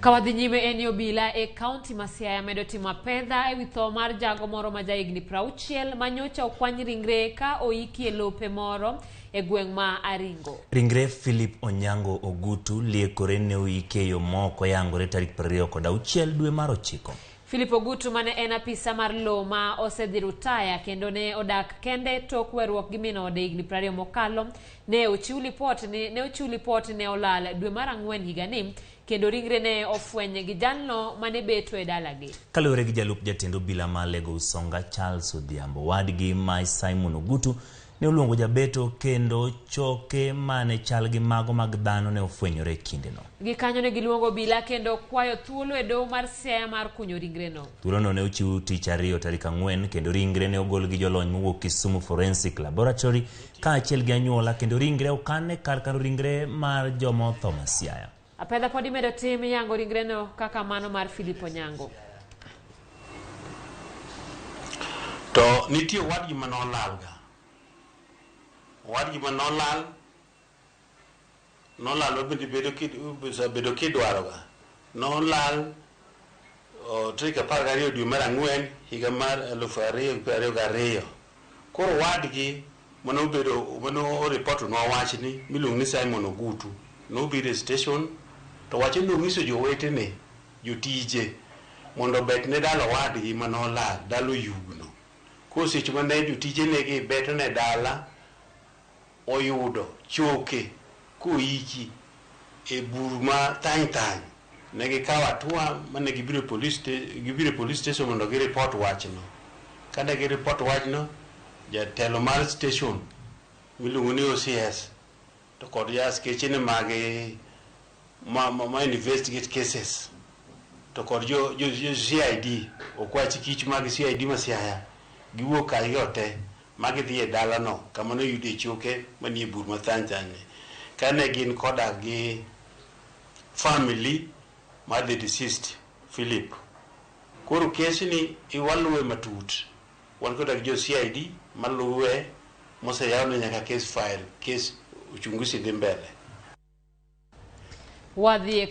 Ka wadhi nyime en ni obila e kaunti ma Siaya medo timo apedha ewi tho mar jago moro ma jahigni 60 ma nyocha okwany ringre ka oiki e lope moro e gweng' ma Aringo. Ringre Philip Onyango Ogutu liekore ne oiki e yo ma ok oyangore tarik 26 dwe mar ochiko. Philip Ogutu mane en apisa mar lowo ma osedhi rutaya kendo ne odak kende tok weruok gi min ode higni 20 mokalo ne ochiw lipot ni ne ochiw lipot ne olal dwe mar ang'wen higani kendo ringre ne ofweny gi jalno mane beto e dalagi. Kaluwore gi jalup jatend obila ma Alego Usonga Charles Odhiambo, wadgi ma Simon Ogutu ne oluongo jabeto kendo choke mane chal gi mago mag dhano ne ofwenyore e kindeno. Gikanyo ne giluongo obila kendo kwayo thuolo e doho mar Siaya mar kunyo ringreno. Thuolono ne ochiw tich ariyo tarik 4 kendo ringre ne ogol gi jolony mowuok Kisumu Forensic Laboratory kaachiel gi anyuola kendo ringre okan e kar kano ringre mar joma otho ma Siaya. Apedha pod imedo tim yango ringreno kaka mano mar Philip Onyango. To nitie owadgi ma nolalga. Owadgi ma nolal, nolal mabende bedo osebedo kidwaroga. Nolal tarik 12 dwe mar ang'wen higa mar 2022. Koro owadgi mane obedo mane oripotonwa wachni miluongo ni Simon Ogutu nobiro e station to wacho ni nonyiso jowetene jotije mondo obet ne dala owadgi mane olal dala Oyugno. Koro seche mane jotije negi beto ne dala oyudo choke koiki e bur ma thany thany ne gikawo hatua mane gibiro e police station mondo giripot wachno. Kane giripot wachno, jatelo mar station miluongo ni OCS to kod askechene mag ma investigate cases to kod jo CID okwach kich mag CID ma Siaya giwuok kargi te ma gidhi e dalano kama noyudie choke manie bur ma thany thany ni. Kane gin koda gi family mar the deceased Philip. Koro kesni waluwe matut. Wan koda gi jo CID maluwe moseyawne nyaka case file, case uchunguzi dhi mbele. Wadhi e